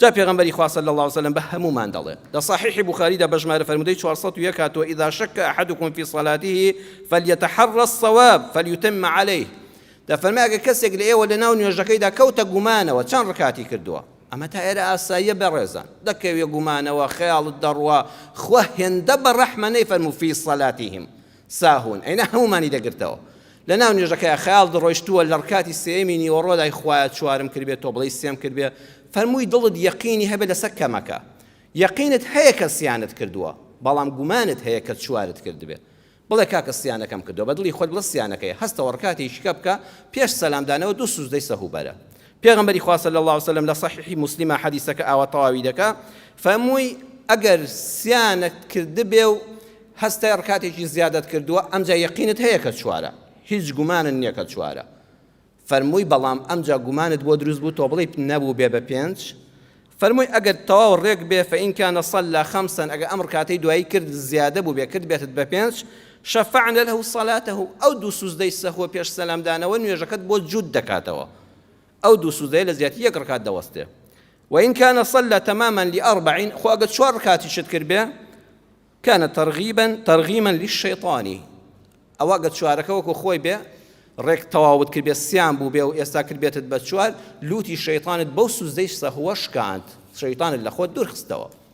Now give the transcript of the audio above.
جا پێغەمبەری خوا صلی اللە علیە وسلم بە هەموومان دەڵێ لە صحیح بوخاریدا بە ژمارە فەرموودەی 401 هاتووە اذا شک احدکم فی صلاته فلیتحرى الصواب فلیتم علیه دەفەرمێ ئەگەر کەسێک لە ئێوە لەناو نوێژەکەیدا کەوتە گومانەوە چەند ڕکاتی کردووە ئەمە تا ئێرە ئاساییە بەڕێزان دەکەوێ گومانەوە خەیاڵت دەڕوا خوا هێندە بە ڕەحمە نەیفەرموو فی صلاتهم ساهون ئەینا هەموومانی دەگرتەوە لەناو نوێژەکەیا خەیاڵت ڕۆیشتووە لە ڕکاتی سێیەمی نیوەڕۆدای خوایە چوارم کردبێ تۆ بڵێی سێم کردبێ فەرمووی دڵت یەقینی هەبێ لەسەر کەمەکە یەقینت هەیە کە سیانت کردووە بەڵام گومانت هەیە کە چوارت کردبێ بڵێ کاکە سیانەکەم کردووە بە دڵی خۆت بڵێ سیانەکەی هەستەوە ڕکاتێکی کە بکە پێش سەلامدانەوە دوو سوجدەی سەهو بەرە پێغەمبەری خوا صلی اللە علیه وسلم لە صحیحی موسلیمە حەدیسەکە ئاوا تەواوی دەکا فەرمووی ئەگەر سیانت کردبێ و هەستای ڕکاتێکی زیادەت کردووە ئەمجا یەقینت هەیە کە چوارە هیچ گومانت نییە کە چوارە فەرمووی بەڵام ئەمجا گومانت بۆ دروست بوو تۆ بڵێی نەبوو بێ بە پێنج فەرمووی ئەگەر تەواو ڕێک بێ فإن كان صلى خمسا ئەگەر ئەم ڕکاتەی دوایی کرد زیادە بوو بێ کرد بێتت بە پێنج شفعنا له صلاته ئەو دوو سوجدەی سەهوە پێش سەلامدانەوە نوێژەکەت بۆ جووت دەکاتەوە ئەو دوو سوجدەیە لە زیاتی یەک ڕکات دەوەستێ وإن كان صلى تماما لأربع خۆ ئەگەر چوار ڕکاتیشت کرد بێ كان ترغيبا ترغيما للشيطان ئەوە گەر چوارەکە وەکو خۆی بێ ڕێک تەواوت کردبێ سیان بوو بێ و ئێستا کردبێتت بە چوار لوتی شەیتانت بەو سوزدەی سەهوە شکاند شەیتانت لە خۆت دوور خستەوە.